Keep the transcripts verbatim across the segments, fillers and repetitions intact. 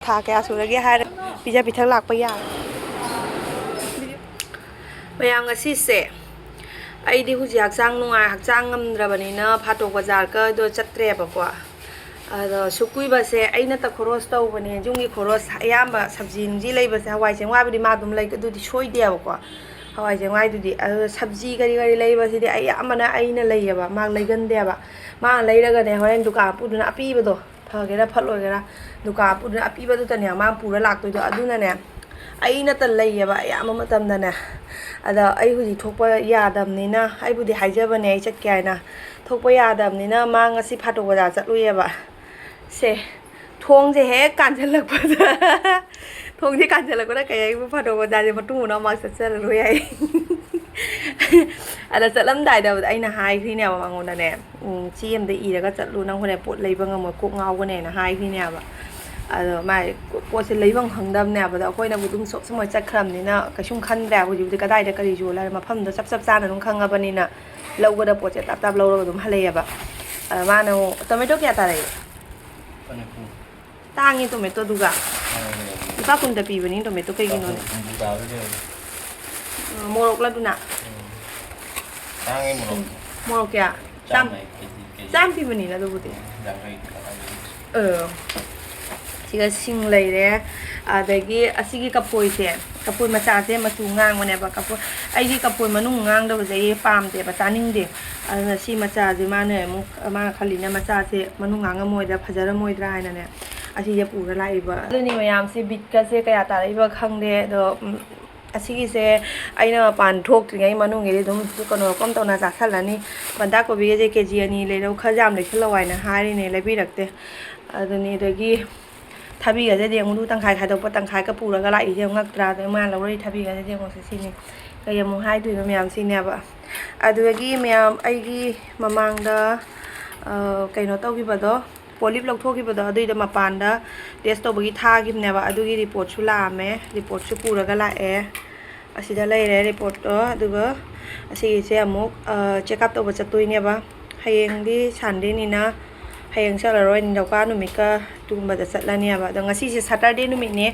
ꯊꯥ ꯀꯌꯥ ꯁꯨꯔꯒꯦ ꯍꯥꯏꯔ ꯄꯤꯖ ꯄꯤꯊꯛ ꯂꯥꯛꯄ ꯌꯥꯔꯦ꯫ ꯃꯌꯥꯝ, ꯉꯁꯤꯁꯦ ꯑꯩꯗꯤ ꯍꯧꯖꯤꯛ ꯍꯛꯆꯥꯡ ꯅꯨꯡꯉꯥꯏ, ꯍꯛꯆꯥꯡ ꯉꯝꯗ꯭ꯔꯕꯅꯤꯅ ꯐꯥꯇꯣꯛ ꯕꯖꯥꯔꯒꯗꯣ ꯆꯠꯇ꯭ꯔꯦꯕꯀꯣ꯫ ꯑꯗꯣ ꯁꯨꯛ ꯀꯨꯏꯕꯁꯦ ꯑꯩꯅꯇ ꯈꯣꯔꯣꯁ ꯇꯧꯕꯅꯦ, ꯌꯨꯝꯒꯤ ꯈꯣꯔꯣꯁ ꯑꯌꯥꯝꯕ ꯁꯕꯖꯤ ꯅꯨꯡꯖꯤ ꯂꯩꯕꯁꯦ, ꯍꯋꯥꯏ ꯆꯦꯡꯋꯥꯏꯕꯨꯗꯤ ꯃꯥ ꯑꯗꯨꯝ ꯂꯩ, ꯑꯗꯨꯗꯤ ꯁꯣꯏꯗꯦꯕꯀꯣ꯫ ꯍꯋꯥꯏ ꯆꯦꯡꯋꯥꯏꯗꯨꯗꯤ꯫ ꯑꯗꯨ ꯁꯕꯖꯤ ꯀꯔꯤ ꯀꯔꯤ ꯂꯩꯕꯁꯤꯗꯤ ꯑꯌꯥꯝꯕꯅ ꯑꯩꯅ ꯂꯩꯌꯦꯕ, ꯃꯥ ꯂꯩꯒꯟꯗꯦꯕ꯫ ꯃꯥ ꯂꯩꯔꯒꯅꯦ ꯍꯣꯔꯦꯟ ꯗꯨꯀꯥꯟ ꯃꯄꯨꯗꯨꯅ ꯑꯄꯤꯕꯗꯣ, ꯐꯒꯦꯔꯥ ꯐꯠꯂꯣꯏꯒꯦꯔꯥ, ꯗꯨꯀꯥꯟ ꯃꯄꯨꯗꯨꯅ ꯑꯄꯤꯕꯗꯨꯇꯅꯦ ꯃꯥ ꯄꯨꯔ ꯂꯥꯛꯇꯣꯏꯗꯣ꯫ ꯑꯗꯨꯅꯅꯦ ꯑꯩꯅꯇ ꯂꯩꯌꯦꯕ ꯑꯌꯥꯝꯕ ꯃꯇꯝꯗꯅꯦ꯫ ꯑꯗ ꯑꯩ ꯍꯧꯖꯤꯛ ꯊꯣꯛꯄ ꯌꯥꯗꯕꯅꯤꯅ, ꯑꯩꯕꯨꯗꯤ ꯍꯥꯏꯖꯕꯅꯦ ꯑꯩ ꯆꯠꯀꯦ ꯍꯥꯏꯅ, ꯊꯣꯛꯄ ꯌꯥꯗꯕꯅꯤꯅ ꯃꯥ ꯉꯁꯤ ꯐꯥꯇꯣꯛ ꯕꯖꯥꯔ ꯆꯠꯂꯨꯏꯌꯦꯕ꯫ ꯁꯦ, ꯊꯣꯡꯁꯦ ꯍꯦꯛ ꯀꯥꯟꯁꯤꯜꯂꯛꯄꯗ, ꯊꯣꯡꯁꯦ ꯀꯥꯟꯁꯤꯜꯂꯛꯄꯗ ꯀꯩ ꯍꯥꯏꯕꯨ ꯐꯥꯇꯣꯛ ꯕꯖꯥꯔꯁꯦ ꯃꯇꯨꯡ ꯃꯅꯥꯎ ꯃꯥ ꯆꯠꯆꯔꯔꯣꯏ ꯍꯥꯏ꯫ ꯑꯗ ꯆꯠꯂꯝꯗꯥꯏꯗ ꯑꯩꯅ ꯍꯥꯏꯈ꯭ꯔꯤꯅꯦꯕ ꯃꯉꯣꯟꯗꯅꯦ, "ꯎꯝ, ꯆꯦ ꯑꯃꯗ ꯏꯔꯒ ꯆꯠꯂꯨ, ꯅꯪ ꯍꯣꯔꯦꯟ ꯄꯣꯠ ꯂꯩꯕ ꯉꯝꯃꯣꯏ, ꯀꯣꯛ ꯉꯥꯎꯒꯅꯦꯅ" ꯍꯥꯏꯈ꯭ꯔꯤꯅꯦꯕ꯫ ꯑꯗꯣ ꯃꯥꯏ ꯄꯣꯠꯁꯦ ꯂꯩꯐꯝ ꯈꯪꯗꯕꯅꯦꯕ꯫ ꯑꯗꯣ ꯑꯩꯈꯣꯏꯅꯕꯨ ꯑꯗꯨꯝ ꯁꯣꯞ ꯁꯨꯝ ꯆꯠꯈ꯭ꯔꯕꯅꯤꯅ ꯀꯩꯁꯨꯝ ꯈꯟꯗ꯭ꯔꯦ ꯍꯧꯖꯤꯛꯄꯨꯗꯤ꯫ ꯀꯗꯥꯏꯗ ꯀꯔꯤ ꯌꯣꯜꯂꯦ ꯍꯥꯏꯅ ꯃꯐꯝꯗꯣ ꯆꯞ ꯆꯞ ꯆꯥꯅ ꯑꯗꯨꯝ ꯈꯪꯉꯕꯅꯤꯅ ꯂꯧꯕꯗ ꯄꯣꯠꯁꯦ ꯇꯥꯞ ꯇꯥꯞ ꯂꯧꯔꯒ ꯑꯗꯨꯝ ꯍꯜꯂꯛꯑꯦꯕ꯫ ꯑꯗ ꯃꯥꯅ ꯑꯃꯨꯛ, "ꯇꯣꯃꯦꯇꯣ ꯀꯌꯥ ꯇꯥꯔꯛꯏ?" ꯇꯥꯡꯉꯤ ꯇꯣꯃꯦꯇꯣꯗꯨꯒ꯫ ꯂꯨꯄꯥ ꯀꯨꯟꯗ ꯄꯤꯕꯅꯤ ꯇꯣꯃꯦꯇꯣ ꯀꯩꯒꯤꯅꯣ? ꯎꯝ, ꯃꯣꯔꯣꯛꯂ ꯑꯗꯨꯅ? ꯇꯥꯡꯉꯤ ꯃꯣꯔꯣꯛ꯫ ꯃꯣꯔꯣꯛ ꯀꯌꯥ? ꯆꯥꯝ-, ꯆꯥꯝꯃ ꯄꯤꯕꯅꯤꯅ ꯑꯗꯨꯕꯨꯗꯤ꯫ ꯑ, ꯁꯤꯒ ꯁꯤꯡ ꯂꯩꯔꯦ꯫ ꯑꯗꯒꯤ ꯑꯁꯤꯒꯤ ꯀꯐꯣꯏꯁꯦ, ꯀꯐꯣꯏ ꯃꯆꯥꯁꯦ ꯃꯆꯨ ꯉꯥꯡꯕꯅꯦꯕ꯫ ꯀꯐꯣꯏ, ꯑꯩꯒꯤ ꯀꯐꯣꯏ ꯃꯅꯨꯡ ꯉꯥꯡꯗꯕꯁꯦ ꯑꯩ ꯄꯥꯝꯗꯦꯕ, ꯆꯥꯅꯤꯡꯗꯦ꯫ ꯑꯗꯨꯅ ꯁꯤ ꯃꯆꯥꯁꯦ ꯃꯥꯅ ꯑꯃꯨꯛ, ꯃꯥꯅ ꯈꯜꯂꯤꯅ ꯃꯆꯥꯁꯦ ꯃꯅꯨꯡ ꯉꯥꯡꯉꯝꯃꯣꯏꯗ꯭ꯔꯥ, ꯐꯖꯔꯝꯃꯣꯏꯗ꯭ꯔꯥ ꯍꯥꯏꯅꯅꯦ ꯑꯁꯤꯁꯦ ꯄꯨꯔ ꯂꯥꯛꯏꯕ꯫ ꯑꯗꯨꯅꯤ ꯃꯌꯥꯝꯁꯦ, ꯕꯤꯠꯀꯁꯦ ꯀꯌꯥ ꯇꯥꯔꯛꯏꯕ ꯈꯪꯗꯦ꯫ ꯑꯗꯣ, ꯎꯝ, ꯑꯁꯤꯒꯤꯁꯦ ꯑꯩꯅ ꯃꯄꯥꯟ ꯊꯣꯛꯇ꯭ꯔꯤꯉꯩ ꯃꯅꯨꯡꯒꯤꯗꯤ ꯑꯗꯨꯝ ꯀꯩꯅꯣ ꯀꯝ ꯇꯧꯅ ꯆꯥꯁꯜꯂꯅꯤ꯫ ꯕꯟꯗꯥ ꯀꯣꯕꯤꯒꯁꯦ ꯀꯦ ꯖꯤ ꯑꯅꯤ ꯂꯩꯔꯛꯎ, ꯈꯔ ꯌꯥꯝ ꯂꯩꯁꯜꯂꯛꯑꯣ ꯍꯥꯏꯅ ꯍꯥꯏꯔꯤꯅꯦ, ꯂꯩꯕꯤꯔꯛꯇꯦ꯫ ꯑꯗꯨꯅꯤ, ꯑꯗꯒꯤ ꯊꯕꯤꯒꯁꯦꯗꯤ ꯑꯃꯨꯛ ꯂꯨ ꯇꯪꯈꯥꯏ ꯈꯥꯏꯗꯣꯛꯄ, ꯇꯪꯈꯥꯏꯒ ꯄꯨꯔꯒ ꯂꯥꯛꯏꯁꯦ ꯑꯃꯨꯛ ꯉꯛꯇ꯭ꯔꯥ? ꯑꯗꯩ ꯃꯥꯅ ꯂꯧꯔꯛꯏ ꯊꯕꯤꯒꯁꯦꯗꯤ ꯑꯃꯨꯛꯁꯦ ꯁꯤꯅꯤ꯫ ꯀꯩ ꯑꯃꯨꯛ ꯍꯥꯏꯗꯣꯏꯅꯣ ꯃꯌꯥꯝꯁꯤꯅꯦꯕ꯫ ꯑꯗꯨꯗꯒꯤ ꯃꯌꯥꯝ ꯑꯩꯒꯤ ꯃꯃꯥꯡꯗ, ꯑ, ꯀꯩꯅꯣ ꯇꯧꯈꯤꯕꯗꯣ, ꯄꯣꯂꯤꯞ ꯂꯧꯊꯣꯛꯈꯤꯕꯗꯣ, ꯑꯗꯨꯏꯗꯣ ꯃꯄꯥꯟꯗ ꯇꯦꯁ ꯇꯧꯕꯒꯤ ꯊꯥꯈꯤꯕꯅꯦꯕ꯫ ꯑꯗꯨꯒꯤ ꯔꯤꯄꯣꯔꯠꯁꯨ ꯂꯥꯛꯑꯝꯃꯦ, ꯔꯤꯄꯣꯔꯠꯁꯨ ꯄꯨꯔꯒ ꯂꯥꯛꯑꯦ꯫ ꯑꯁꯤꯗ ꯂꯩꯔꯦ ꯔꯤꯄꯣꯔꯠꯇꯣ꯫ ꯑꯗꯨꯒ ꯑꯁꯤꯒꯤꯁꯦ ꯑꯃꯨꯛ, ꯑ, ꯆꯦꯛꯑꯞ ꯇꯧꯕ ꯆꯠꯇꯣꯏꯅꯦꯕ꯫ ꯍꯌꯦꯡꯗꯤ ꯁꯟꯗꯦꯅꯤꯅ ꯍꯌꯦꯡ ꯆꯠꯂꯔꯣꯏ, ꯅꯤꯡꯊꯧꯀꯥ ꯅꯨꯃꯤꯠꯀ ꯑꯗꯨꯒꯨꯝꯕꯗ ꯆꯠꯂꯅꯦꯕ꯫ ꯑꯗꯣ ꯉꯁꯤꯁꯦ ꯁꯇꯔꯗꯦ ꯅꯨꯃꯤꯠꯅꯦ꯫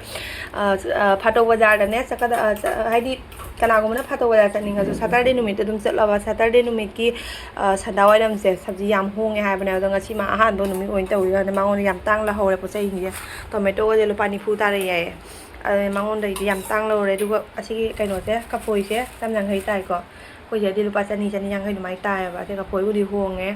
ꯑ, ꯑ, ꯐꯥꯇꯧ ꯕꯖꯥꯔꯗꯅꯦ ꯆꯠꯀꯗ-, ꯑ, ꯆ-, ꯍꯥꯏꯗꯤ ꯀꯅꯥꯒꯨꯝꯕꯅ ꯐꯥꯇꯧ ꯕꯖꯥꯔ ꯆꯠꯅꯤꯡꯉꯁꯨ ꯁꯇꯔꯗꯦ ꯅꯨꯃꯤꯠꯇ ꯑꯗꯨꯝ ꯆꯠꯂꯕ, ꯁꯇꯔꯗꯦ ꯅꯨꯃꯤꯠꯀꯤ, ꯑ, ꯁꯟꯗꯥ ꯋꯥꯏꯔꯝꯁꯦ ꯁꯕꯖꯤ ꯌꯥꯝ ꯍꯣꯡꯉꯦ ꯍꯥꯏꯕꯅꯦ꯫ ꯑꯗꯣ ꯉꯁꯤ ꯃꯥ ꯑꯍꯥꯟꯕ ꯅꯨꯃꯤꯠ ꯑꯣꯏꯅ ꯇꯧꯔꯤꯀꯥꯟꯗ ꯃꯉꯣꯟꯗ ꯌꯥꯝ ꯇꯥꯡꯅ ꯂꯧꯍꯧꯔꯦ ꯄꯣꯠ ꯆꯩꯁꯤꯡꯁꯦ꯫ ꯇꯣꯃꯦꯇꯣꯒꯁꯦ ꯂꯨꯄꯥ ꯅꯤꯐꯨ ꯇꯥꯔꯛꯑꯦ ꯍꯥꯏꯌꯦ꯫ ꯑꯗꯨꯅ ꯃꯉꯣꯟꯗꯩꯗꯤ ꯌꯥꯝ ꯇꯥꯡꯅ ꯂꯧꯔꯦ꯫ ꯑꯗꯨꯒ ꯑꯁꯤꯒꯤ ꯀꯩꯅꯣꯁꯦ, ꯀꯐꯣꯏꯁꯦ ꯆꯥꯝ ꯌꯥꯡꯈꯩ ꯇꯥꯏꯀꯣ꯫ ꯑꯩꯈꯣꯏ ꯁꯤꯗꯗꯤ ꯂꯨꯄꯥ ꯆꯅꯤ, ꯆꯅꯤ ꯌꯥꯡꯈꯩ ꯑꯗꯨꯃꯥꯏꯅ ꯇꯥꯏꯌꯦꯕ꯫ ꯑꯗꯩ ꯀꯐꯣꯏꯕꯨꯗꯤ ꯍꯣꯡꯉꯦ꯫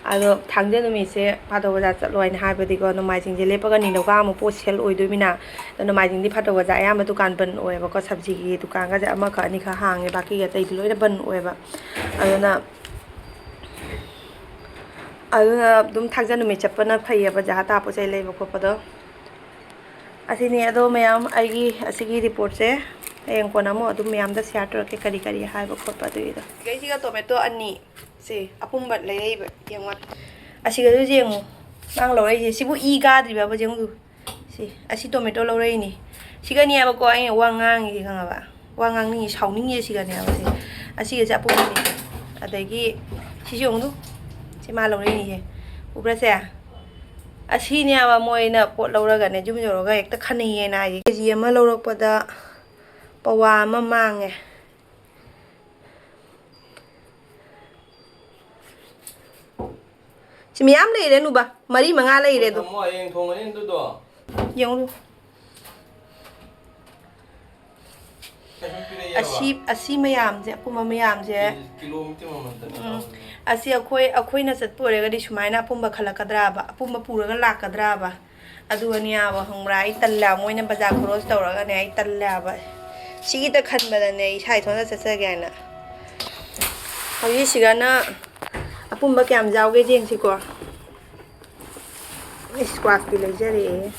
ꯑꯗꯣ ꯊꯥꯡꯖ ꯅꯨꯃꯤꯠꯁꯦ ꯐꯥꯇꯧ ꯕꯖꯥꯔ ꯆꯠꯂꯣ ꯍꯥꯏꯅ ꯍꯥꯏꯕꯗꯤꯀꯣ, ꯅꯣꯡꯃꯥꯏꯖꯤꯡꯁꯦ ꯂꯦꯞꯄꯒ ꯅꯤꯡꯊꯧꯀꯥ ꯑꯃꯨꯛ ꯄꯣꯠ ꯁꯦꯜ ꯑꯣꯏꯗꯣꯏꯃꯤꯅ꯫ ꯑꯗꯣ ꯅꯣꯡꯃꯥꯏꯖꯤꯡꯗꯤ ꯐꯥꯇꯧ ꯕꯖꯥꯔ ꯑꯌꯥꯝꯕ ꯗꯨꯀꯥꯟ ꯕꯟ ꯑꯣꯏꯌꯦꯕꯀꯣ꯫ ꯁꯕꯖꯤꯒꯤ ꯗꯨꯀꯥꯟꯒꯁꯦ ꯑꯃꯈꯛ ꯑꯅꯤꯈꯛ ꯍꯥꯡꯉꯦ, ꯕꯥꯀꯤꯒꯤ ꯑꯇꯩꯗꯤ ꯂꯣꯏꯅ ꯕꯟ ꯑꯣꯏꯌꯦꯕ꯫ ꯑꯗꯨꯅ, ꯑꯗꯨꯅ ꯑꯗꯨꯝ ꯊꯥꯡꯖ ꯅꯨꯃꯤꯠ ꯆꯠꯄꯅ ꯐꯩꯌꯦꯕ, ꯖꯍꯥ ꯇꯥ ꯄꯣꯠ ꯆꯩ ꯂꯩꯕ ꯈꯣꯠꯄꯗꯣ꯫ ꯑꯁꯤꯅꯤ꯫ ꯑꯗꯣ ꯃꯌꯥꯝ, ꯑꯩꯒꯤ ꯑꯁꯤꯒꯤ ꯔꯤꯄꯣꯔꯠꯁꯦ ꯍꯌꯦꯡ ꯀꯣꯟꯅ ꯑꯃꯨꯛ ꯑꯗꯨꯝ ꯃꯌꯥꯝꯗ ꯁꯤꯌꯥꯔ ꯇꯧꯔꯛꯀꯦ, ꯀꯔꯤ ꯀꯔꯤ ꯍꯥꯏꯕ ꯈꯣꯠꯄ ꯑꯗꯨꯒꯤꯗꯣ꯫ ꯁꯤꯒꯩꯁꯤꯒ ꯇꯣꯃꯦꯇꯣ ꯑꯅꯤ, ꯁꯤ ꯑꯄꯨꯝꯕ ꯂꯩꯔꯛꯏꯕ, ꯌꯦꯡꯉꯣ꯫ ꯑꯁꯤꯒꯁꯨ ꯌꯦꯡꯉꯨ, ꯅꯪ ꯂꯧꯔꯛꯏꯁꯦ꯫ ꯁꯤꯕꯨ ꯏ ꯀꯥꯗ꯭ꯔꯤꯕꯕ, ꯌꯦꯡꯉꯨ꯫ ꯁꯤ, ꯑꯁꯤ ꯇꯣꯃꯦꯇꯣ ꯂꯧꯔꯛꯏꯅꯤ꯫ ꯁꯤꯒꯅꯦꯕꯀꯣ ꯑꯩꯅ ꯋꯥ ꯉꯥꯡꯉꯤꯁꯦ, ꯈꯪꯉꯕ? ꯋꯥ ꯉꯥꯡꯅꯤꯡꯉꯤ, ꯁꯥꯎꯅꯤꯡꯉꯤꯁꯦ ꯁꯤꯒꯅꯦꯕ꯫ ꯁꯤ, ꯑꯁꯤꯒꯁꯦ ꯑꯄꯨꯝꯕꯅꯤ꯫ ꯑꯗꯒꯤ ꯁꯤꯁꯨ ꯌꯦꯡꯉꯨ, ꯁꯤ ꯃꯥ ꯂꯧꯔꯛꯏꯅꯤꯁꯦ꯫ ꯎꯕ꯭ꯔꯥ ꯁꯦ? ꯑꯁꯤꯅꯦꯕ ꯃꯣꯏꯅ ꯄꯣꯠ ꯂꯧꯔꯒꯅꯦ, ꯌꯨꯝ ꯌꯧꯔꯒ ꯍꯦꯛꯇ ꯈꯟꯅꯩꯌꯦꯅ ꯍꯥꯏꯁꯦ꯫ ꯀꯦ ꯖꯤ ꯑꯃ ꯂꯧꯔꯛꯄꯗ ꯄꯋꯥ ꯑꯃ ꯃꯥꯡꯉꯦ꯫ ꯁꯤ ꯃꯌꯥꯝ ꯂꯩꯔꯦ, ꯅꯨꯕ꯫ ꯃꯔꯤ ꯃꯉꯥ ꯂꯩꯔꯦ ꯑꯗꯣ꯫ ꯊꯝꯃꯣ, ꯍꯌꯦꯡ ꯊꯣꯡꯉꯅꯤ ꯑꯗꯨꯗꯣ꯫ ꯌꯦꯡꯉꯨ꯫ ꯀꯩꯁꯨ ꯄꯤꯔꯛꯑꯦꯕ? ꯑꯁꯤ, ꯑꯁꯤ ꯃꯌꯥꯝꯁꯦ, ꯑꯄꯨꯝꯕ ꯃꯌꯥꯝꯁꯦ꯫ ꯀꯤꯂꯣ ꯃꯤꯇꯔ ꯃꯃꯜꯗꯅꯦ ꯎꯝ꯫ ꯂꯧꯔꯤꯁꯦ꯫ ꯑꯁꯤ ꯑꯩꯈꯣꯏ, ꯑꯩꯈꯣꯏꯅ ꯆꯠꯄ ꯑꯣꯏꯔꯒꯗꯤ ꯁꯨꯃꯥꯏꯅ ꯑꯄꯨꯝꯕ ꯈꯜꯂꯛꯀꯗ꯭ꯔꯥꯕ? ꯑꯄꯨꯝꯕ ꯄꯨꯔꯒ ꯂꯥꯛꯀꯗ꯭ꯔꯥꯕ? ꯑꯗꯨꯒꯅꯦꯕ, ꯈꯪꯕ꯭ꯔꯥ? ꯑꯩ ꯇꯜꯂꯦ꯫ ꯃꯣꯏꯅ ꯕꯖꯥꯔ ꯈꯣꯔꯣꯁ ꯇꯧꯔꯒꯅꯦ, ꯑꯩ ꯇꯜꯂꯦꯕ꯫ ꯁꯤꯒꯤꯗ ꯈꯟꯕꯗꯅꯦ, ꯑꯩ ꯏꯁꯥ ꯏꯊꯣꯟꯇ ꯆꯠꯆꯒꯦ ꯍꯥꯏꯅ꯫ ꯍꯧꯖꯤꯛꯁꯤꯒꯅ ꯑꯄꯨꯝꯕ ꯀꯌꯥꯝ ꯌꯥꯎꯒꯦ ꯌꯦꯡꯁꯤꯀꯣ꯫ ꯏꯁꯀ꯭ꯋꯥꯁꯇꯤ ꯂꯩꯖꯔꯛꯑꯦ꯫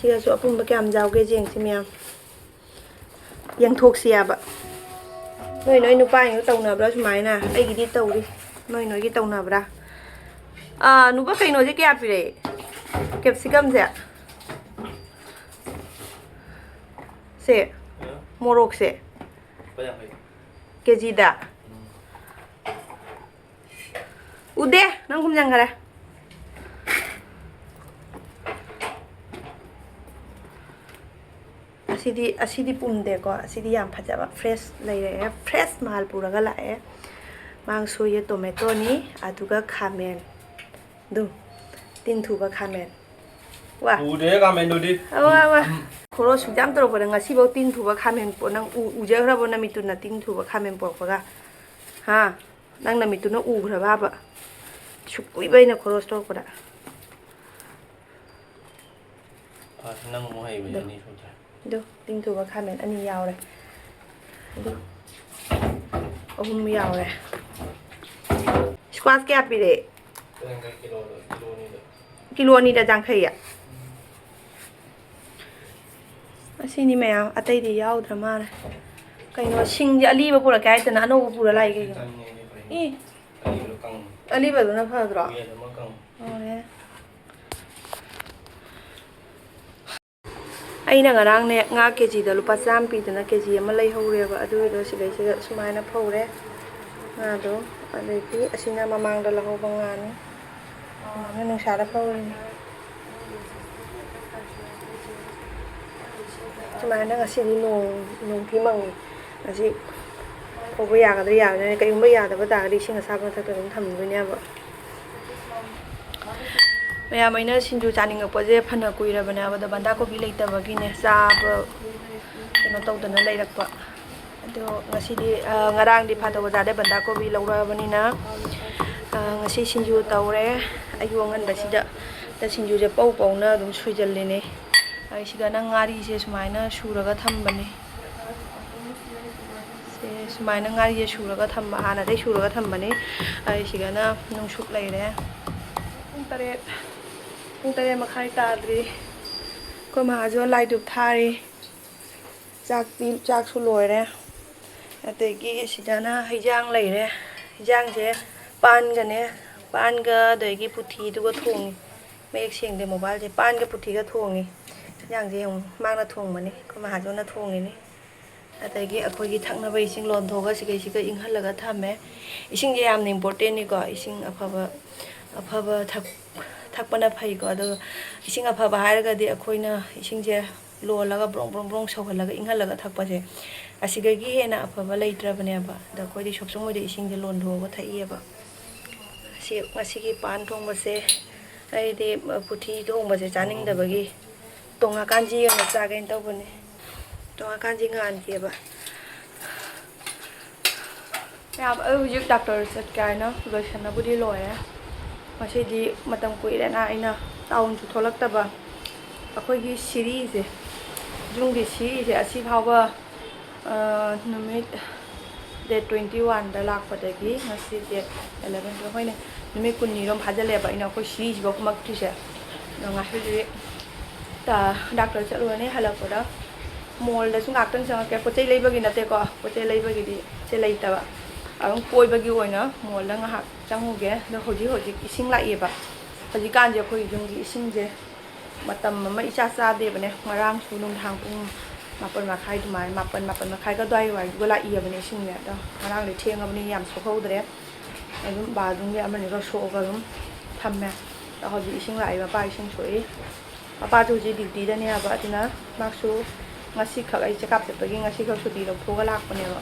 ꯁꯤꯒꯁꯨ ꯑꯄꯨꯝꯕ ꯀꯌꯥꯝ ꯌꯥꯎꯒꯦ ꯌꯦꯡꯁꯤ ꯃꯌꯥꯝ꯫ ꯌꯦꯡꯊꯣꯛꯁꯤ ꯍꯥꯏꯕ꯫ ꯅꯣꯏ ꯅꯣꯏ ꯅꯨꯄꯥꯁꯤꯡꯁꯨ ꯇꯧꯅꯕ꯭ꯔꯥ ꯁꯨꯃꯥꯏꯅ? ꯑꯩꯒꯤꯗꯤ ꯇꯧꯔꯤ꯫ ꯅꯣꯏ ꯅꯣꯏꯒꯤ ꯇꯧꯅꯕ꯭ꯔꯥ? ꯑꯥ, ꯅꯨꯄꯥ, ꯀꯩꯅꯣꯁꯦ ꯀꯌꯥ ꯄꯤꯔꯛꯑꯦ? ꯀꯦꯞꯁꯤꯀꯝꯁꯦ? ꯁꯦ? ꯃꯣꯔꯣꯛꯁꯦ? ꯂꯨꯄꯥ ꯌꯥꯡꯈꯩ꯫ ꯀꯦꯖꯤꯗ? ꯎꯝ꯫ ꯎꯗꯦ, ꯅꯪ ꯈꯨꯝꯖꯟꯈꯔꯦ꯫ ꯁꯤꯗꯤ, ꯑꯁꯤꯗꯤ ꯄꯨꯝꯗꯦꯀꯣ, ꯑꯁꯤꯗꯤ ꯌꯥꯝ ꯐꯖꯕ, fresh ꯂꯩꯔꯛꯑꯦ, fresh ꯃꯥꯜ ꯄꯨꯔꯒ ꯂꯥꯛꯑꯦ꯫ ꯃꯥꯡꯁꯣꯏꯌꯦ, ꯇꯣꯃꯦꯇꯣꯅꯤ, ꯑꯗꯨꯒ ꯈꯥꯃꯦꯟ꯫ ꯑꯗꯨ, ꯇꯤꯟ ꯊꯨꯕ ꯈꯥꯃꯦꯟ꯫ ꯋꯥ꯫ ꯎꯗꯦ ꯈꯥꯃꯦꯟꯗꯨꯗꯤ꯫ ꯑ, ꯋꯥ, ꯋꯥ꯫ ꯎꯝ꯫ ꯈꯣꯔꯣ ꯁꯨꯡꯖꯥꯝ ꯇꯧꯔꯛꯄꯗ ꯉꯁꯤꯐꯥꯎ ꯇꯤꯟ ꯊꯨꯕ ꯈꯥꯃꯦꯟ ꯄꯣ-, ꯅꯪ ꯎ-, ꯎꯖꯈ꯭ꯔꯕꯣ ꯅꯃꯤꯠꯇꯨꯅ ꯇꯤꯟ ꯊꯨꯕ ꯈꯥꯃꯦꯟ ꯄꯣꯔꯛꯄꯒ? ꯍꯥ? ꯅꯪ ꯅꯃꯤꯠꯇꯨꯅ ꯎꯈ꯭ꯔꯕꯕ? ꯁꯨꯛ ꯀꯨꯏꯕ ꯑꯩꯅ ꯈꯣꯔꯣꯁ ꯇꯧꯔꯛꯄꯗ꯫ ꯑꯁ, ꯅꯪ ꯑꯃꯨꯛ ꯍꯩꯕꯅꯤ, ꯑꯗꯣ꯫ ꯑꯅꯤ ꯁꯨꯗ꯭ꯔꯦ꯫ ꯑꯗꯣ, ꯇꯤꯡꯊꯣꯛꯑꯒ ꯈꯥꯃꯦꯟ ꯑꯅꯤ ꯌꯥꯎꯔꯦ꯫ ꯑꯗꯣ, ꯑꯍꯨꯝ ꯌꯥꯎꯔꯦ꯫ Squash ꯀꯌꯥ ꯄꯤꯔꯦ? ꯀꯤꯂꯣꯗ, ꯀꯤꯂꯣ ꯑꯅꯤꯗ꯫ ꯀꯤꯂꯣ ꯑꯅꯤꯗ ꯌꯥꯡꯈꯩ꯫ ꯑꯁꯤꯅꯤ ꯃꯌꯥꯝ, ꯑꯇꯩꯗꯤ ꯌꯥꯎꯗ꯭ꯔ ꯃꯥꯜꯂꯦ꯫ ꯀꯩꯅꯣ, ꯁꯤꯡꯁꯦ ꯑꯂꯤꯕ ꯄꯨꯔꯛꯀꯦ ꯍꯥꯏꯗꯅ ꯑꯅꯧꯕ ꯄꯨꯔ ꯂꯥꯛꯏ ꯀꯩꯒꯤꯅꯣ? ꯆꯥꯅꯤꯡꯉꯦ, ꯑꯩꯗꯤ ꯐꯩ꯫ ꯏ꯫ ꯑꯂꯤꯕꯗꯨꯅ ꯐꯗ꯭ꯔꯣ? ꯌꯦꯟ ꯑꯃ ꯀꯪ- ꯍꯣꯏ꯫ ꯑꯩꯅ ꯉꯔꯥꯡꯅꯦ, ꯉꯥ ꯀꯦꯖꯤꯗ ꯂꯨꯄꯥ ꯆꯥꯝꯃ ꯄꯤꯗꯅ ꯀꯦꯖꯤ ꯑꯃ ꯂꯩꯍꯧꯔꯦꯕ, ꯑꯗꯨꯒꯤꯗꯣ ꯁꯤꯗꯩꯁꯤꯗ ꯁꯨꯃꯥꯏꯅ ꯐꯧꯔꯦ ꯉꯥꯗꯣ꯫ ꯑꯗꯒꯤ ꯑꯁꯤꯅ ꯃꯃꯥꯡꯗ ꯂꯧꯍꯧꯕ ꯉꯥꯅꯤ, ꯁꯨꯃꯥꯏꯅ ꯅꯨꯡꯁꯥꯗ ꯐꯧꯔꯤꯅꯤ꯫ ꯁꯨꯃꯥꯏꯅ ꯉꯁꯤꯗꯤ ꯅꯣꯡ, ꯅꯣꯡꯊꯤ ꯃꯪꯉꯤ꯫ ꯉꯁꯤ ꯐꯧꯕ ꯌꯥꯒꯗ꯭ꯔꯥ ꯌꯥꯔꯣꯏꯗ꯭ꯔꯥ, ꯀꯔꯤꯒꯨꯝꯕ ꯌꯥꯗꯕ ꯇꯥꯔꯒꯗꯤ ꯏꯁꯤꯡ ꯑꯁꯥꯕ ꯃꯊꯛꯇ ꯑꯗꯨꯝ ꯊꯝꯗꯣꯏꯅꯦꯕ꯫ ꯃꯌꯥꯝ, ꯑꯩꯅ ꯁꯤꯡꯖꯨ ꯆꯥꯅꯤꯡꯉꯛꯄꯁꯦ ꯐꯅ ꯀꯨꯏꯔꯕꯅꯦ, ꯑꯗꯣ ꯕꯟꯗꯥ ꯀꯣꯕꯤ ꯂꯩꯇꯕꯒꯤꯅꯦ ꯆꯥꯕ ꯀꯩꯅꯣ ꯇꯧꯗꯅ ꯂꯩꯔꯛꯄ꯫ ꯑꯗꯣ ꯉꯁꯤꯗꯤ, ꯑ, ꯉꯔꯥꯡꯗꯤ ꯐꯥꯇꯣ ꯕꯖꯥꯔꯗ ꯕꯟꯗꯥ ꯀꯣꯕꯤ ꯂꯧꯔꯛꯑꯕꯅꯤꯅ, ꯑ, ꯉꯁꯤ ꯁꯤꯡꯖꯨ ꯇꯧꯔꯦ꯫ ꯑꯌꯨꯛ ꯑꯉꯟꯕꯁꯤꯗ ꯁꯤꯡꯖꯨꯁꯦ ꯄꯧ ꯄꯧꯅ ꯑꯗꯨꯝ ꯁꯣꯏꯖꯜꯂꯤꯅꯦ꯫ ꯑꯩ ꯁꯤꯗꯅ ꯉꯥꯔꯤꯁꯦ ꯁꯨꯃꯥꯏꯅ ꯁꯨꯔꯒ ꯊꯝꯕꯅꯦ꯫ ꯁꯦ, ꯁꯨꯃꯥꯏꯅ ꯉꯥꯔꯤꯁꯦ ꯁꯨꯔꯒ ꯊꯝꯕ, ꯍꯥꯟꯅꯗꯩ ꯁꯨꯔꯒ ꯊꯝꯕꯅꯤ꯫ ꯑꯩ ꯁꯤꯗꯅ ꯅꯨꯡꯁꯨꯛ ꯂꯩꯔꯦ꯫ ꯄꯨꯡ ꯇꯔꯦꯠ, ꯄꯨꯡ ꯇꯔꯦꯠ ꯃꯈꯥꯏ ꯇꯥꯗ꯭ꯔꯤ꯫ ꯑꯩꯈꯣꯏ ꯃꯥꯁꯨ ꯂꯥꯏ ꯙꯨꯞ ꯊꯥꯔꯤ꯫ ꯆꯥꯛꯇꯤ, ꯆꯥꯛꯁꯨ ꯂꯣꯏꯔꯦ꯫ ꯑꯗꯒꯤ ꯁꯤꯗꯅ ꯍꯩꯖꯥꯡ ꯂꯩꯔꯦ꯫ ꯍꯩꯖꯥꯡꯁꯦ ꯄꯥꯟꯒꯅꯦ, ꯄꯥꯟꯒ ꯑꯗꯒꯤ ꯄꯨꯊꯤꯗꯨꯒ ꯊꯣꯡꯉꯤ꯫ ꯃꯌꯦꯛ ꯁꯦꯡꯗꯦ ꯃꯣꯕꯥꯏꯜꯁꯦ꯫ ꯄꯥꯟꯒ ꯄꯨꯊꯤꯒ ꯊꯣꯡꯉꯤ꯫ ꯍꯤꯟꯖꯥꯡꯁꯦ ꯌꯦꯡꯉꯨ, ꯃꯥꯅ ꯊꯣꯡꯕꯅꯤ, ꯑꯩꯈꯣꯏ ꯃꯍꯥꯖꯣꯟꯅ ꯊꯣꯡꯉꯤꯅꯤ꯫ ꯑꯗꯒꯤ ꯑꯩꯈꯣꯏꯒꯤ ꯊꯛꯅꯕ ꯏꯁꯤꯡ ꯂꯣꯟꯊꯣꯛꯑꯒ ꯁꯤꯈꯩꯁꯤꯒ ꯏꯪꯍꯜꯂꯒ ꯊꯝꯃꯦ꯫ ꯏꯁꯤꯡꯁꯦ ꯌꯥꯝꯅ important ꯅꯤꯀꯣ꯫ ꯏꯁꯤꯡ ꯑꯐꯕ, ꯑꯐꯕ ꯊꯛ-, ꯊꯛꯄꯅ ꯐꯩꯀꯣ꯫ ꯑꯗꯣ ꯏꯁꯤꯡ ꯑꯐꯕ ꯍꯥꯏꯔꯒꯗꯤ ꯑꯩꯈꯣꯏꯅ ꯏꯁꯤꯡꯁꯦ ꯂꯣꯜꯂꯒ ꯕ꯭ꯔꯣꯡ ꯕ꯭ꯔꯣꯡ ꯕ꯭ꯔꯣꯡ ꯁꯧꯍꯜꯂꯒ ꯏꯪꯍꯜꯂꯒ ꯊꯛꯄꯁꯦ, ꯑꯁꯤꯗꯒꯤ ꯍꯦꯟꯅ ꯑꯐꯕ ꯂꯩꯇ꯭ꯔꯕꯅꯦꯕ꯫ ꯑꯗ ꯑꯩꯈꯣꯏꯗꯤ ꯁꯣꯞꯁꯨꯝ ꯍꯣꯏꯗ ꯏꯁꯤꯡꯁꯦ ꯂꯣꯟꯊꯣꯛꯑꯒ ꯊꯛꯏꯑꯕ꯫ ꯁꯤ ꯉꯁꯤꯒꯤ ꯄꯥꯟ ꯊꯣꯡꯕꯁꯦ, ꯑꯩꯗꯤ ꯄꯨꯊꯤ ꯊꯣꯡꯕꯁꯦ ꯆꯥꯅꯤꯡꯗꯕꯒꯤ ꯇꯣꯡꯉꯥꯀꯥꯟꯁꯤ ꯌꯦꯡꯉ ꯆꯥꯒꯦꯅ ꯇꯧꯕꯅꯦ꯫ ꯇꯣꯡꯉꯥꯀꯥꯟꯁꯤ ꯉꯥꯟꯗꯦꯕ꯫ ꯃꯌꯥꯝ, ꯑꯩ ꯍꯧꯖꯤꯛ ꯗꯥꯛꯇꯔ ꯆꯠꯀꯦ ꯍꯥꯏꯅ ꯂꯣꯏꯁꯟꯅꯕꯨꯗꯤ ꯂꯣꯏꯔꯦ꯫ ꯉꯁꯤꯗꯤ ꯃꯇꯝ ꯀꯨꯏꯔꯦꯅ ꯑꯩꯅ ꯇꯥꯎꯟꯁꯨ ꯊꯣꯛꯂꯛꯇꯕ꯫ ꯑꯩꯈꯣꯏꯒꯤ ꯁꯤꯔꯤꯁꯦ, ꯖꯨꯟꯒꯤ ꯁꯤꯔꯤꯁꯦ ꯑꯁꯤ ꯐꯥꯎꯕ, ꯑ, ꯅꯨꯃꯤꯠ date twenty oneꯗ ꯂꯥꯛꯄꯗꯒꯤ ꯉꯁꯤ date eleven, ꯍꯣꯏꯅꯦ, ꯅꯨꯃꯤꯠ ꯀꯨꯟꯅꯤꯔꯣꯝ ꯐꯥꯖꯤꯜꯂꯦꯕ ꯑꯩꯅ ꯑꯩꯈꯣꯏ ꯁꯤꯔꯤꯁꯤꯐꯥꯎ ꯀꯨꯝꯃꯛꯇ꯭ꯔꯤꯁꯦ꯫ ꯑꯗꯣ ꯉꯁꯤꯗꯤ ꯇ-, ꯗꯥꯛꯇꯔ ꯆꯠꯂꯨꯔꯅꯤ, ꯍꯜꯂꯛꯄꯗ ꯃꯣꯜꯗꯁꯨ ꯉꯥꯛꯇꯪ ꯆꯪꯉꯛꯀꯦ꯫ ꯄꯣꯠ ꯆꯩ ꯂꯩꯕꯒꯤ ꯅꯠꯇꯦꯀꯣ, ꯄꯣꯠ ꯆꯩ ꯂꯩꯕꯒꯤꯗꯤ ꯁꯦ ꯂꯩꯇꯕ꯫ ꯑꯗꯨꯝ ꯀꯣꯏꯕꯒꯤ ꯑꯣꯏꯅ ꯃꯣꯜꯗ ꯉꯥꯏꯍꯥꯛ ꯆꯪꯉꯨꯒꯦ꯫ ꯑꯗꯣ ꯍꯧꯖꯤꯛ ꯍꯧꯖꯤꯛ ꯏꯁꯤꯡ ꯂꯥꯛꯏꯕ꯫ ꯍꯧꯖꯤꯛꯀꯥꯟꯁꯦ ꯑꯩꯈꯣꯏ ꯌꯨꯝꯒꯤ ꯏꯁꯤꯡꯁꯦ ꯃꯇꯝ ꯑꯃ ꯏꯆꯥ ꯆꯥꯗꯦꯕꯅꯦ꯫ ꯉꯔꯥꯡꯁꯨ ꯅꯨꯡꯗꯥꯡ ꯄꯨꯡ ꯃꯥꯄꯟ ꯃꯈꯥꯏ ꯑꯗꯨꯃꯥꯏꯅ, ꯃꯥꯄꯟ, ꯃꯥꯄꯟ ꯃꯈꯥꯏꯒ ꯑꯗꯨꯋꯥꯏ ꯋꯥꯏꯗꯨꯒ ꯂꯥꯛꯏꯕꯅꯦ ꯏꯁꯤꯡꯁꯦ꯫ ꯑꯗꯣ ꯉꯔꯥꯡꯗꯤ ꯊꯦꯡꯉꯕꯅꯤ, ꯌꯥꯝ ꯁꯣꯛꯍꯧꯗ꯭ꯔꯦ꯫ ꯑꯗꯨꯝ ꯕꯥꯜꯗꯨꯝꯒꯤ ꯑꯃꯅꯤꯒ ꯁꯣꯛꯑꯒ ꯑꯗꯨꯝ ꯊꯝꯃꯦ꯫ ꯑꯗꯣ ꯍꯧꯖꯤꯛ ꯏꯁꯤꯡ ꯂꯥꯛꯏ, ꯃꯄꯥ ꯏꯁꯤꯡ ꯁꯣꯛꯏ꯫ ꯃꯄꯥꯁꯨ ꯍꯧꯖꯤꯛ ꯗ꯭ꯌꯨꯇꯤꯗꯅꯦ ꯍꯥꯏꯕ, ꯑꯗꯨꯅ ꯃꯥꯁꯨ ꯉꯁꯤꯈꯛ ꯑꯩ ꯆꯦꯛꯑꯞ ꯆꯠꯄꯒꯤ ꯉꯁꯤꯈꯛ ꯁꯨꯇꯤ ꯂꯧꯊꯣꯛꯑꯒ ꯂꯥꯛꯄꯅꯦꯕ꯫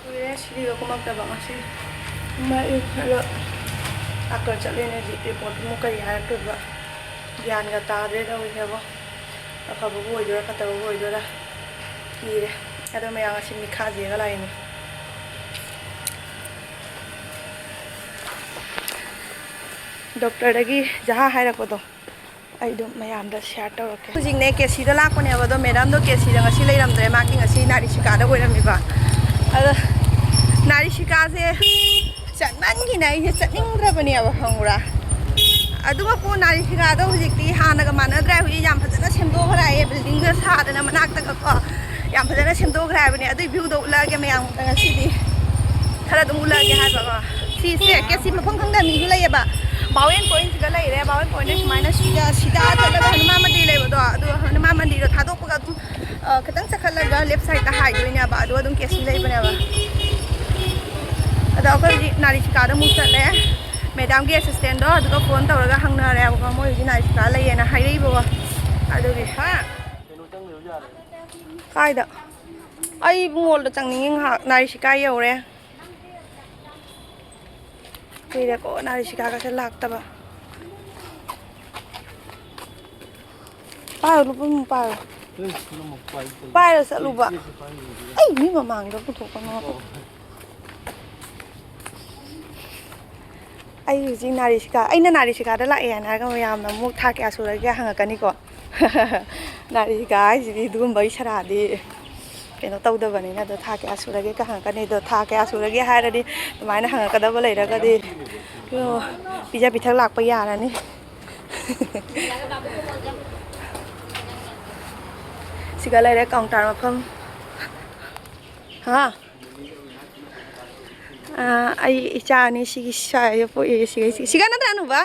ꯀꯨꯏꯔꯦ ꯁꯤꯔꯤꯒ ꯀꯨꯝꯃꯛꯇꯕ꯫ ꯉꯁꯤ ꯀꯨꯝꯃꯛꯏ꯫ ꯑꯗꯣ ꯗꯥꯛꯇꯔ ꯆꯠꯂꯦꯅꯦ ꯍꯧꯖꯤꯛ꯫ ꯔꯤꯄꯣꯔꯠꯇꯨ ꯑꯃꯨꯛ ꯀꯔꯤ ꯍꯥꯏꯔꯛꯇꯣꯏꯕ? ꯒ꯭ꯌꯥꯟꯒ ꯇꯥꯗ꯭ꯔꯦ ꯇꯧꯔꯤꯁꯦꯕꯣ꯫ ꯑꯐꯕꯕꯨ ꯑꯣꯏꯗꯣꯏꯔꯥ ꯐꯠꯇꯕꯕꯨ ꯑꯣꯏꯗꯣꯏꯔꯥ ꯀꯤꯔꯦ꯫ ꯑꯗꯣ ꯃꯌꯥꯝ ꯉꯁꯤ ꯃꯤꯠꯈꯥ ꯌꯦꯡꯉ ꯂꯥꯛꯏꯅꯦ꯫ ꯗꯣꯛꯇꯔꯗꯒꯤ ꯖꯍꯥ ꯍꯥꯏꯔꯛꯄꯗꯣ ꯑꯩ ꯑꯗꯨꯝ ꯃꯌꯥꯝꯗ ꯁꯤꯌꯥꯔ ꯇꯧꯔꯛꯀꯦ꯫ ꯍꯧꯖꯤꯛꯅꯦ ꯀꯦ ꯁꯤꯗ ꯂꯥꯛꯄꯅꯦꯕ, ꯑꯗꯣ ꯃꯦꯗꯥꯝꯗꯣ ꯀꯦ ꯁꯤꯗ ꯉꯁꯤ ꯂꯩꯔꯝꯗ꯭ꯔꯦ, ꯃꯥꯒꯤ ꯉꯁꯤ ꯅꯥꯔꯤꯁꯤꯀꯥꯗ ꯑꯣꯏꯔꯝꯃꯤꯕ꯫ ꯑꯗꯣ ꯅꯥꯔꯤꯁꯤꯀꯥꯁꯦ ꯆꯠꯃꯟꯒꯤꯅ ꯑꯩꯁꯦ ꯆꯠꯅꯤꯡꯗ꯭ꯔꯕꯅꯦꯕ, ꯈꯪꯕ꯭ꯔꯥ? ꯑꯗꯨꯒ ꯄꯣ ꯅꯥꯔꯤꯁꯤꯀꯥꯗꯣ ꯍꯧꯖꯤꯛꯇꯤ ꯍꯥꯟꯅꯒ ꯃꯥꯟꯅꯗ꯭ꯔꯦ꯫ ꯍꯧꯖꯤꯛ ꯌꯥꯝ ꯐꯖꯅ ꯁꯦꯝꯗꯣꯛꯈ꯭ꯔꯦ ꯍꯥꯏꯌꯦ, ꯕꯤꯜꯗꯤꯡꯒ ꯁꯥꯗꯅ ꯃꯅꯥꯛꯇꯒꯀꯣ ꯌꯥꯝ ꯐꯖꯅ ꯁꯦꯝꯗꯣꯛꯈ꯭ꯔꯦ ꯍꯥꯏꯕꯅꯦ꯫ ꯑꯗꯨꯏ ꯚ꯭ꯌꯨꯗꯣ ꯎꯠꯂꯛꯑꯒꯦ ꯃꯌꯥꯝꯗ ꯉꯁꯤꯗꯤ꯫ ꯈꯔ ꯑꯗꯨꯝ ꯎꯠꯂꯛꯑꯒꯦ ꯍꯥꯏꯕꯀꯣ꯫ ꯁꯤꯁꯦ ꯀꯦ ꯁꯤ ꯃꯐꯝ ꯈꯪꯗꯕ ꯃꯤꯁꯨ ꯂꯩꯌꯦꯕ꯫ ꯕꯥꯋꯦꯟ ꯄꯣꯏꯟꯁꯤꯗ ꯂꯩꯔꯦ꯫ ꯕꯥꯋꯦꯟ ꯄꯣꯏꯟꯗ ꯁꯨꯃꯥꯏꯅ ꯁꯤꯗ, ꯁꯤꯗ ꯆꯠꯂꯒ ꯍꯅꯨꯃꯥꯟ ꯃꯟꯗꯤꯔ ꯂꯩꯕꯗꯣ, ꯑꯗꯨ ꯍꯅꯨꯃꯥꯟ ꯃꯟꯗꯤꯔꯗꯣ ꯊꯥꯗꯣꯛꯄꯒ ꯑꯗꯨꯝ, ꯑ, ꯈꯤꯇꯪ ꯆꯠꯈꯠꯂꯒ ꯂꯦꯐ ꯁꯥꯏꯗꯇ ꯍꯥꯏꯗꯣꯏꯅꯦꯕ꯫ ꯑꯗꯨꯒ ꯑꯗꯨꯝ ꯀꯦ ꯁꯤ ꯂꯩꯕꯅꯦꯕ꯫ ꯑꯗꯣ ꯑꯩꯈꯣꯏ ꯍꯧꯖꯤꯛ ꯅꯥꯔꯤꯁꯤꯀꯥꯗ ꯑꯃꯨꯛ ꯆꯠꯂꯦ꯫ ꯃꯦꯗꯥꯝꯒꯤ ꯑꯦꯁꯤꯁꯇꯦꯟꯗꯣ ꯑꯗꯨꯒ ꯐꯣꯟ ꯇꯧꯔꯒ ꯍꯪꯅꯔꯦꯕꯀꯣ, ꯃꯣꯏ ꯍꯧꯖꯤꯛ ꯅꯥꯏꯁꯤꯀꯥ ꯂꯩꯌꯦꯅ ꯍꯥꯏꯔꯛꯏꯕꯀꯣ꯫ ꯑꯗꯨꯒꯤ ꯍꯥ? ꯀꯥꯏꯗ? ꯑꯩ ꯃꯣꯜꯗ ꯆꯪꯅꯤꯡꯉꯤ ꯉꯥꯏꯍꯥꯛ꯫ ꯅꯥꯏꯁꯤꯀꯥ ꯌꯧꯔꯦ꯫ ꯀꯨꯏꯔꯦꯀꯣ ꯅꯥꯔꯤꯁꯤꯀꯥꯒꯁꯦ ꯂꯥꯛꯇꯕ꯫ ꯄꯥꯏꯔꯣ, ꯂꯨꯄꯥ ꯑꯃ ꯄꯥꯏꯔꯣ꯫ ꯄꯥꯏꯔ ꯆꯠꯂꯨꯕ꯫ ꯑꯩ ꯃꯤ ꯃꯃꯥꯡꯗ ꯄꯨꯊꯣꯛꯀꯅꯣ꯫ ꯑꯩ ꯍꯧꯖꯤꯛ ꯅꯥꯔꯤꯁꯤꯀꯥ, ꯑꯩꯅ ꯅꯥꯔꯤꯁꯤꯀꯥꯗ ꯂꯥꯛꯑꯦ ꯍꯥꯏꯅ ꯍꯥꯏꯔꯒ ꯃꯌꯥꯝꯅ ꯑꯃꯨꯛ "ꯊꯥ ꯀꯌꯥ ꯁꯨꯔꯒꯦ?" ꯍꯪꯉꯛꯀꯅꯤꯀꯣ꯫ ꯅꯥꯔꯤꯁꯤꯀꯥ ꯍꯥꯏꯁꯤꯗꯤ ꯑꯗꯨꯒꯨꯝꯕ ꯏꯁꯥꯔꯥꯗꯤ ꯀꯩꯅꯣ ꯇꯧꯗꯕꯅꯤꯅ꯫ "ꯑꯗꯣ ꯊꯥ ꯀꯌꯥ ꯁꯨꯔꯒꯦ?" ꯀ ꯍꯪꯉꯛꯀꯅꯤ꯫ ꯑꯗꯣ "ꯊꯥ ꯀꯌꯥ ꯁꯨꯔꯒꯦ?" ꯍꯥꯏꯔꯗꯤ, ꯑꯗꯨꯃꯥꯏꯅ ꯍꯪꯉꯛꯀꯗꯕ ꯂꯩꯔꯒꯗꯤ, ꯑꯣ, ꯄꯤꯖ ꯄꯤꯊꯛ ꯂꯥꯛꯄ ꯌꯥꯔꯅꯤ꯫ ꯁꯤꯒ ꯂꯩꯔꯦ counter ꯃꯐꯝ꯫ ꯍꯥ? ꯑꯥ, ꯑꯩ ꯏꯆꯥ ꯑꯅꯤ ꯁꯤꯒꯤ ꯁ꯭ꯋꯥꯏꯗ ꯄꯣꯛꯑꯦ, ꯁꯤꯒ, ꯁꯤꯒ ꯅꯠꯇ꯭ꯔꯥ, ꯑꯅꯨꯕ?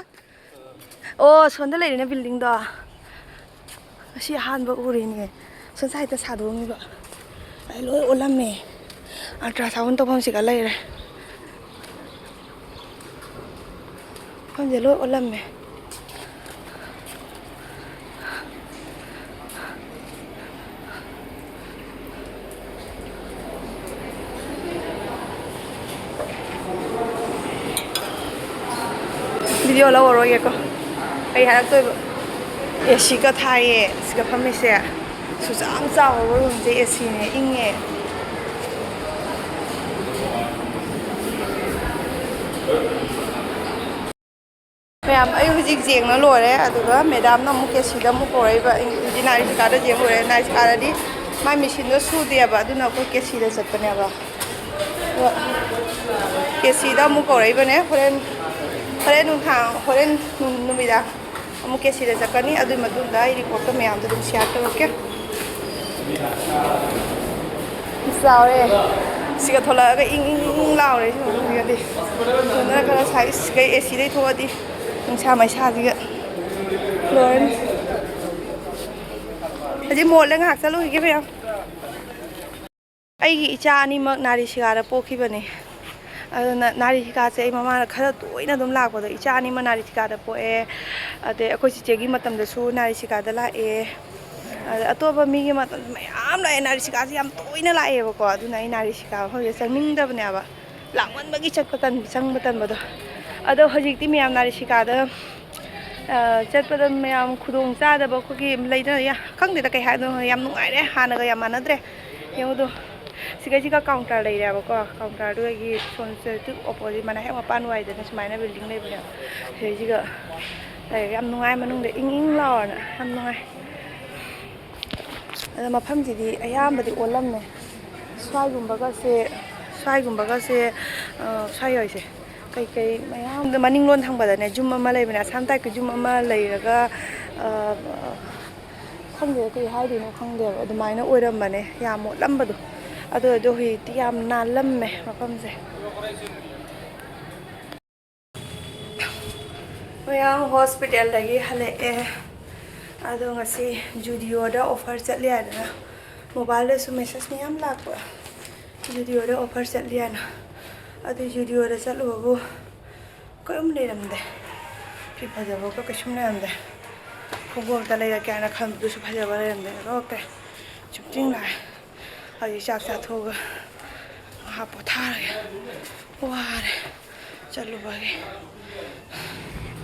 ꯑꯣ, ꯁꯣꯝꯗ ꯂꯩꯔꯦꯅꯦ buildingꯗꯣ꯫ ꯉꯁꯤ ꯑꯍꯥꯟꯕ ꯎꯔꯤꯅꯦ꯫ ꯁꯣꯝ ꯁꯥꯏꯗ ꯁꯥꯗꯣꯛꯑꯝꯃꯤꯕ꯫ ꯑꯩ ꯂꯣꯏ ꯑꯣꯜꯂꯝꯃꯦ꯫ Ultrasound ꯇꯧꯐꯝꯁꯤꯒ ꯂꯩꯔꯦ꯫ ꯃꯐꯝꯁꯦ ꯂꯣꯏ ꯑꯣꯜꯂꯝꯃꯦ꯫ Video ꯂꯧꯔꯔꯣꯏꯒꯦꯀꯣ꯫ ꯀꯩ ꯍꯥꯏꯔꯛꯇꯣꯏꯕ? ꯑꯦ ꯁꯤꯒ ꯊꯥꯏꯌꯦ, ꯁꯤꯒ ꯐꯝꯃꯤꯁꯦ꯫ ꯁꯨꯛ ꯌꯥꯝ ꯆꯥꯎꯔꯕ roomꯁꯦ, ꯑꯦ ꯁꯤꯅꯦ, ꯏꯪꯉꯦ꯫ ꯃꯌꯥꯝ, ꯑꯩ ꯍꯧꯖꯤꯛ ꯌꯦꯡꯉ ꯂꯣꯏꯔꯦ꯫ ꯑꯗꯨꯒ ꯃꯦꯗꯥꯝꯅ ꯑꯃꯨꯛ ꯀꯦ ꯁꯤꯗ ꯑꯃꯨꯛ ꯀꯧꯔꯛꯏꯕ꯫ ꯑꯩ ꯍꯧꯖꯤꯛ ꯅꯥꯏꯁꯤꯀꯥꯗ ꯌꯦꯡ ꯂꯣꯏꯔꯦ꯫ ꯅꯥꯏꯁꯤꯀꯥꯗꯗꯤ ꯃꯥꯏ machineꯗꯣ ꯁꯨꯗꯦꯕ, ꯑꯗꯨꯅ ꯑꯩꯈꯣꯏ ꯀꯦ ꯁꯤꯗ ꯆꯠꯄꯅꯦꯕ꯫ ꯑꯗꯣ ꯀꯦ ꯁꯤꯗ ꯑꯃꯨꯛ ꯀꯧꯔꯛꯏꯕꯅꯦ꯫ ꯍꯣꯔꯦꯟ, ꯍꯣꯔꯦꯟ ꯅꯨꯡꯗꯥꯡ, ꯍꯣꯔꯦꯟ ꯅꯨ-, ꯅꯨꯃꯤꯗꯥꯡ ꯑꯃꯨꯛ ꯀꯦ ꯁꯤꯗ ꯆꯠꯀꯅꯤ꯫ ꯑꯗꯨꯒꯤ ꯃꯇꯨꯡꯗ ꯑꯩ reportꯇꯣ ꯃꯌꯥꯝꯗ ꯑꯗꯨꯝ share ꯇꯧꯔꯛꯀꯦ꯫ ꯆꯥꯎꯔꯦ꯫ ꯁꯤꯒ ꯊꯣꯛꯂꯛꯑꯒ ꯏꯪ ꯏꯪ ꯏꯪ ꯏꯪ ꯂꯥꯎꯔꯦ ꯁꯤ ꯃꯐꯝꯁꯤꯒꯗꯤ꯫ ꯁꯣꯝꯗꯅ ꯈꯔ ꯁꯥꯏ꯫ ꯏꯁ, ꯀꯩ ꯑꯦ ꯁꯤꯗꯩ ꯊꯣꯛꯑꯗꯤ ꯅꯨꯡꯁꯥ ꯃꯩꯁꯥꯁꯤꯒ ꯂꯣꯏꯔꯅꯤ꯫ ꯍꯧꯖꯤꯛ mallꯗ ꯉꯥꯏꯍꯥꯛ ꯆꯠꯂꯨꯈꯤꯒꯦ ꯃꯌꯥꯝ꯫ ꯑꯩꯒꯤ ꯏꯆꯥ ꯑꯅꯤꯃꯛ ꯅꯥꯔꯤꯁꯤꯀꯥꯗ ꯄꯣꯛꯈꯤꯕꯅꯦ꯫ ꯑꯗꯨꯅ ꯅꯥꯔꯤꯊꯤꯀꯥꯁꯦ ꯑꯩ ꯃꯃꯥꯡꯗ ꯈꯔ ꯇꯣꯏꯅ ꯑꯗꯨꯝ ꯂꯥꯛꯄꯗꯣ, ꯏꯆꯥ ꯑꯅꯤꯃꯛ ꯅꯥꯔꯤꯊꯤꯀꯥꯗ ꯄꯣꯛꯑꯦ꯫ ꯑꯗꯩ ꯑꯩꯈꯣꯏ ꯆꯤꯆꯦꯒꯤ ꯃꯇꯝꯗꯁꯨ ꯅꯥꯔꯤꯊꯤꯀꯥꯗ ꯂꯥꯛꯑꯦ꯫ ꯑꯗ ꯑꯇꯣꯞꯄ ꯃꯤꯒꯤ ꯃꯇꯝꯗ ꯃꯌꯥꯝ ꯂꯥꯛꯑꯦ, ꯅꯥꯔꯤꯊꯤꯀꯥꯁꯦ ꯌꯥꯝ ꯇꯣꯏꯅ ꯂꯥꯛꯑꯦꯕꯀꯣ꯫ ꯑꯗꯨꯅ ꯑꯩ ꯅꯥꯔꯤꯊꯤꯀꯥ ꯃꯐꯝꯁꯦ ꯆꯪꯅꯤꯡꯗꯕꯅꯦꯕ, ꯂꯥꯛꯃꯟꯕꯒꯤ ꯆꯠꯄ ꯇꯟ ꯆꯪꯕ ꯇꯟꯕꯗꯣ꯫ ꯑꯗꯣ ꯍꯧꯖꯤꯛꯇꯤ ꯃꯌꯥꯝ ꯅꯥꯔꯤꯊꯤꯀꯥꯗ ꯆꯠꯄꯗ ꯃꯌꯥꯝ ꯈꯨꯗꯣꯡ ꯆꯥꯗꯕ ꯑꯩꯈꯣꯏꯒꯤ ꯂꯩꯗꯅ, ꯌꯥ-, ꯈꯪꯗꯦꯗ ꯀꯩ ꯍꯥꯏꯗꯣꯏꯅꯣ, ꯌꯥꯝ ꯅꯨꯡꯉꯥꯏꯔꯦ, ꯍꯥꯟꯅꯒ ꯌꯥꯝ ꯃꯥꯟꯅꯗ꯭ꯔꯦ꯫ ꯌꯦꯡꯉꯨꯗꯣ, ꯁꯤꯒꯩꯁꯤꯒ ꯀꯥꯎꯟꯇꯔ ꯂꯩꯔꯦꯕꯀꯣ꯫ ꯀꯥꯎꯟꯇꯔꯗꯨꯗꯒꯤ ꯁꯣꯝ ꯁꯤꯗ ꯑꯣꯄꯣꯖꯤꯠ ꯃꯅꯥ ꯍꯦꯛ ꯃꯄꯥꯟ ꯋꯥꯏꯗꯅ ꯁꯨꯃꯥꯏꯅ ꯕꯤꯜꯗꯤꯡ ꯂꯩꯕꯅꯦꯕ꯫ ꯁꯤꯗꯩꯁꯤꯒ ꯂꯩꯔꯒ ꯌꯥꯝ ꯅꯨꯡꯉꯥꯏ, ꯃꯅꯨꯡꯗ ꯏꯪ ꯏꯪ ꯂꯥꯎꯔꯅ ꯌꯥꯝ ꯅꯨꯡꯉꯥꯏ꯫ ꯑꯗꯣ ꯃꯐꯝꯁꯤꯗꯤ ꯑꯌꯥꯝꯕꯗꯤ ꯑꯣꯜꯂꯝꯃꯦ꯫ ꯁ꯭ꯋꯥꯏꯒꯨꯝꯕꯒꯁꯦ, ꯁ꯭ꯋꯥꯏꯒꯨꯝꯕꯒꯁꯦ, ꯑ, ꯁ꯭ꯋꯥꯏ ꯍꯥꯏꯁꯦ ꯀꯩꯀꯩ ꯃꯌꯥꯝꯗ ꯃꯅꯤꯡꯂꯣꯝ ꯊꯪꯕꯗꯅꯦ ꯖꯨꯝ ꯑꯃ ꯂꯩꯕꯅꯦ, ꯑꯁꯥꯝ ꯇꯥꯏꯞꯀꯤ ꯖꯨꯝ ꯑꯃ ꯂꯩꯔꯒ, ꯑ, ꯈꯪꯗꯦ ꯀꯩ ꯍꯥꯏꯗꯣꯏꯅꯣ ꯈꯪꯗꯦꯕ, ꯑꯗꯨꯃꯥꯏꯅ ꯑꯣꯏꯔꯝꯕꯅꯦ ꯌꯥꯝ ꯃꯣꯠꯂꯝꯕꯗꯣ꯫ ꯑꯗꯨ ꯑꯣꯏꯔꯗꯤ ꯍꯧꯖꯤꯛꯇꯤ ꯌꯥꯝ ꯅꯥꯜꯂꯝꯃꯦ ꯃꯐꯝꯁꯦ꯫ ꯃꯌꯥꯝ ꯍꯣꯁꯄꯤꯇꯥꯜꯗꯒꯤ ꯍꯜꯂꯛꯑꯦ꯫ ꯑꯗꯣ ꯉꯁꯤ ꯖꯨꯗꯤꯑꯣꯗ ꯑꯣꯐꯔ ꯆꯠꯂꯤ ꯍꯥꯏꯗꯅ ꯃꯣꯕꯥꯏꯜꯗꯁꯨ ꯃꯦꯁꯦꯖ ꯃꯌꯥꯝ ꯂꯥꯛꯄ, ꯖꯨꯗꯤꯑꯣꯗ ꯑꯣꯐꯔ ꯆꯠꯂꯤ ꯍꯥꯏꯅ꯫ ꯑꯗꯨ ꯖꯨꯗꯤꯑꯣꯗ ꯆꯠꯂꯨꯕꯕꯨ ꯀꯔꯤꯝ ꯂꯩꯔꯝꯗꯦ꯫ ꯐꯤ ꯐꯖꯕꯒ ꯀꯩꯁꯨꯝ ꯂꯩꯔꯝꯗꯦ꯫ ꯈꯣꯡꯎꯞ ꯑꯝꯇ ꯂꯩꯔꯛꯀꯦ ꯍꯥꯏꯅ ꯈꯟꯕꯗꯨꯁꯨ ꯐꯖꯕ ꯂꯩꯔꯝꯗꯦ꯫ ꯂꯣꯛꯇꯦ꯫ ꯆꯨꯝꯇ꯭ꯔꯤꯡ ꯂꯥꯛꯑꯦ꯫ ꯍꯧꯖꯤꯛ ꯆꯥꯛ ꯆꯥꯊꯣꯛꯑꯒ ꯉꯥꯏꯍꯥꯛ ꯄꯣꯊꯥꯔꯒꯦ꯫ ꯋꯥꯔꯦ ꯆꯠꯂꯨꯕꯒꯤ꯫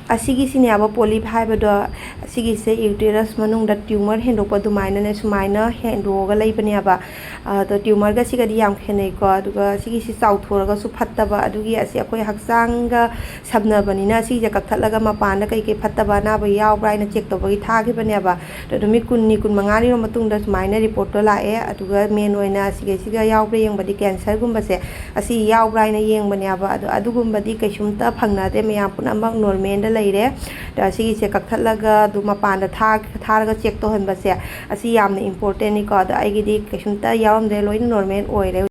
ꯑꯁꯤꯒꯤ ꯁꯤꯅꯦꯕ ꯄꯣꯂꯤꯞ ꯍꯥꯏꯕꯗꯣ, ꯑꯁꯤꯒꯤꯁꯦ ꯌꯨꯇꯦꯔꯁ ꯃꯅꯨꯡꯗ ꯇ꯭ꯌꯨꯃꯔ ꯍꯦꯟꯗꯣꯛꯄ ꯑꯗꯨꯃꯥꯏꯅꯅꯦ, ꯁꯨꯃꯥꯏꯅ ꯍꯦꯟꯗꯣꯛꯑꯒ ꯂꯩꯕꯅꯦꯕ꯫ ꯑꯗꯣ ꯇ꯭ꯌꯨꯃꯔꯒ ꯁꯤꯒꯗꯤ ꯌꯥꯝ ꯈꯦꯠꯅꯩꯀꯣ꯫ ꯑꯗꯨꯒ ꯁꯤꯒꯤꯁꯤ ꯆꯥꯎꯊꯣꯔꯒꯁꯨ ꯐꯠꯇꯕ, ꯑꯗꯨꯒꯤ ꯑꯁꯤ ꯑꯩꯈꯣꯏ ꯍꯛꯆꯥꯡꯒ ꯁꯝꯅꯕꯅꯤꯅ ꯁꯤꯁꯦ ꯀꯛꯊꯠꯂꯒ ꯃꯄꯥꯟꯗ ꯀꯩꯀꯩ ꯐꯠꯇꯕ ꯑꯅꯥꯕ ꯌꯥꯎꯕ꯭ꯔꯥ ꯍꯥꯏꯅ ꯆꯦꯛ ꯇꯧꯕꯒꯤ ꯊꯥꯈꯤꯕꯅꯦꯕ꯫ ꯑꯗꯣ ꯅꯨꯃꯤꯠ ꯀꯨꯟꯅꯤ, ꯀꯨꯟꯃꯉꯥꯅꯤꯔꯣ ꯃꯇꯨꯡꯗ ꯁꯨꯃꯥꯏꯅ ꯔꯤꯄꯣꯔꯠꯇꯣ ꯂꯥꯛꯑꯦ꯫ ꯑꯗꯨꯒ ꯃꯦꯟ ꯑꯣꯏꯅ ꯁꯤꯒꯩꯁꯤꯒ ꯌꯥꯎꯕ꯭ꯔꯥ ꯌꯦꯡꯕꯗꯤ ꯀꯦꯟꯁꯔꯒꯨꯝꯕꯁꯦ ꯑꯁꯤ ꯌꯥꯎꯕ꯭ꯔꯥ ꯍꯥꯏꯅ ꯌꯦꯡꯕꯅꯦꯕ꯫ ꯑꯗꯣ ꯑꯗꯨꯒꯨꯝꯕꯗꯤ ꯀꯩꯁꯨꯝꯇ ꯐꯪꯅꯗꯦ, ꯃꯌꯥꯝ ꯄꯨꯝꯅꯃꯛ ꯅꯣꯔꯃꯦꯜꯗ ꯂꯩꯔꯦ꯫ ꯑꯗ ꯁꯤꯒꯤꯁꯦ ꯀꯛꯊꯠꯂꯒ ꯑꯗꯨ ꯃꯄꯥꯟꯗ ꯊꯥ-, ꯊꯥꯔꯒ ꯆꯦꯛ ꯇꯧꯍꯟꯕꯁꯦ ꯑꯁꯤ ꯌꯥꯝꯅ ꯏꯝꯄꯣꯔꯇꯦꯟꯅꯤꯀꯣ꯫ ꯑꯗꯣ ꯑꯩꯒꯤꯗꯤ ꯀꯩꯁꯨꯝꯇ ꯌꯥꯎꯔꯝꯗ꯭ꯔꯦ, ꯂꯣꯏꯅ ꯅꯣꯔꯃꯦꯜ ꯑꯣꯏꯔꯦ꯫